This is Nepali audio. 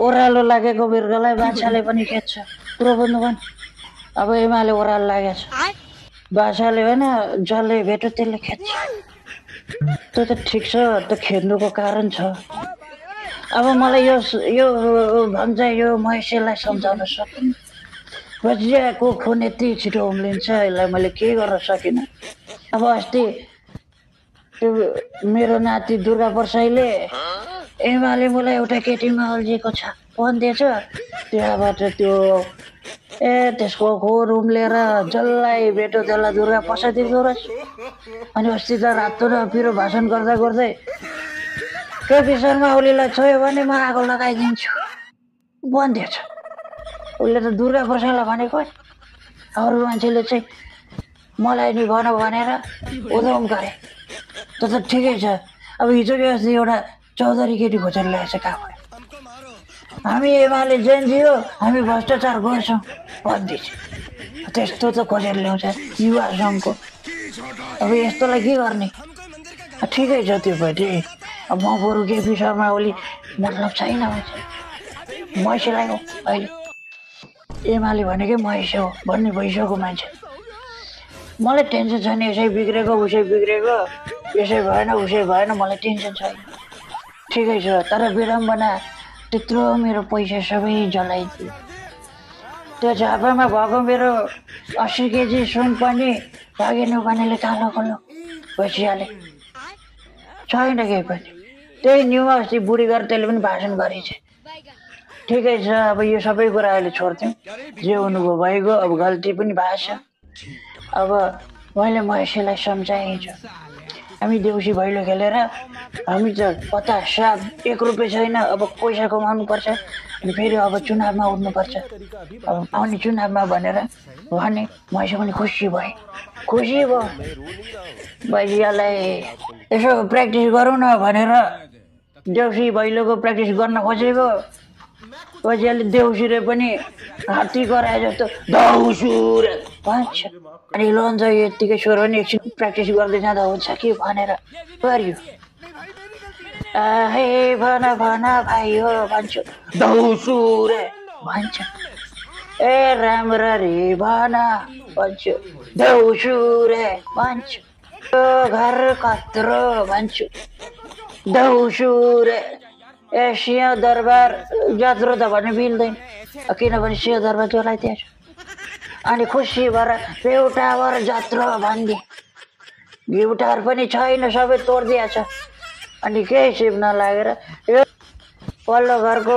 ओह्रालो लागेको बिर्गलाई बाछाले पनि खेद्छ कुरो बुझ्नु भएन अब एमाले ओह्रालो लागेछ बाछाले होइन जसले भेट्यो त्यसले खेद्छ त्यो त ठिक छ त्यो खेद्नुको कारण छ अब मलाई यो भन्छ यो महेशलाई सम्झाउन सकिनँ बजियाको खुन यति छिटो उम्लिन्छ यसलाई मैले के गर्न सकिनँ अब अस्ति त्यो मेरो नाति दुर्गा प्रसाईले एमाले मलाई एउटा केटीमा अल्झेको छ फोन दिएछ त्यहाँबाट त्यो त्यसको खोर उम्लेर जसलाई भेट्यो त्यसलाई दुर्गा प्रसाइदिएको रहेछ अनि अस्ति त रातो र पिरो भाषण गर्दा गर्दै केपी शर्मा ओलीलाई छोयो भने म आगो लगाइदिन्छु भनिदिएछ उसले त दुर्गा प्रसाईलाई भनेको अरू मान्छेले चाहिँ मलाई नि भन भनेर उदाउन गरे त्यो त ठिकै छ अब हिजो के अस्ति एउटा चौधरी केटी खोजेर ल्याएछ कहाँ हामी एमाले जेन्जी हो हामी भ्रष्टाचार गर्छौँ भनिदिन्छ त्यस्तो त खोजेर ल्याउँछ युवा सङ्घको अब यस्तोलाई के गर्ने ठिकै छ त्यो पनि अब म बरु केपी शर्मा ओली मतलब छैन महेशलाई हो अहिले एमाले भनेकै महेश हो भन्ने भइसक्यो मान्छे मलाई टेन्सन छैन यसै बिग्रेको उसै बिग्रेको यसै भएन उसै भएन मलाई टेन्सन छैन ठिकै छ तर विडम्बना त्यत्रो मेरो पैसा सबै जलाइदियो त्यो झापामा भएको मेरो 80 केजी सुन पनि भागेन भनेले कालो कालो भइसहाले छैन केही पनि त्यही न्युमा अस्ति बुढी गरेर त्यसले पनि भाषण गरेछ ठिकै छ अब यो सबै कुरा अहिले छोड्थ्यौँ जे हुनुभयो भइगयो अब गल्ती पनि भएको छ अब मैले महेशलाई सम्झाएँ हामी देउसी भैलो खेलेर हामी त पता साथ 1 रुपियाँ छैन अब पैसा कमाउनु पर्छ अनि फेरि अब चुनावमा उठ्नुपर्छ अब आउने चुनावमा भनेर भने महेश पनि खुसी भयो भैयालाई यसो प्र्याक्टिस गरौँ न भनेर देउसी भैलोको प्र्याक्टिस गर्न खोजेको भैयाले देउसीले पनि हात्ती गराए जस्तो दौसुर भन्छ अनि लन्छ यत्तिकै स्वर पनि एकछिन प्र्याक्टिस गर्दै जाँदा हुन्छ कि भनेर गर्यो हे भन भन भाइ हो भन्छु दौसुर भन्छ ए राम्ररी भन भन्छु दौसुर भन्छु घर कत्रो भन्छु दौसुर ए सिंह दरबार जात्रो त भन्ने मिल्दैन किनभने सिंह दरबार जलाइदिएछ अनि खुसी भएर पेउटावर जात्रो भनिदिए गिटार पनि छैन सबै तोडिदिएछ अनि केही सिप नलागेर यो पल्लो घरको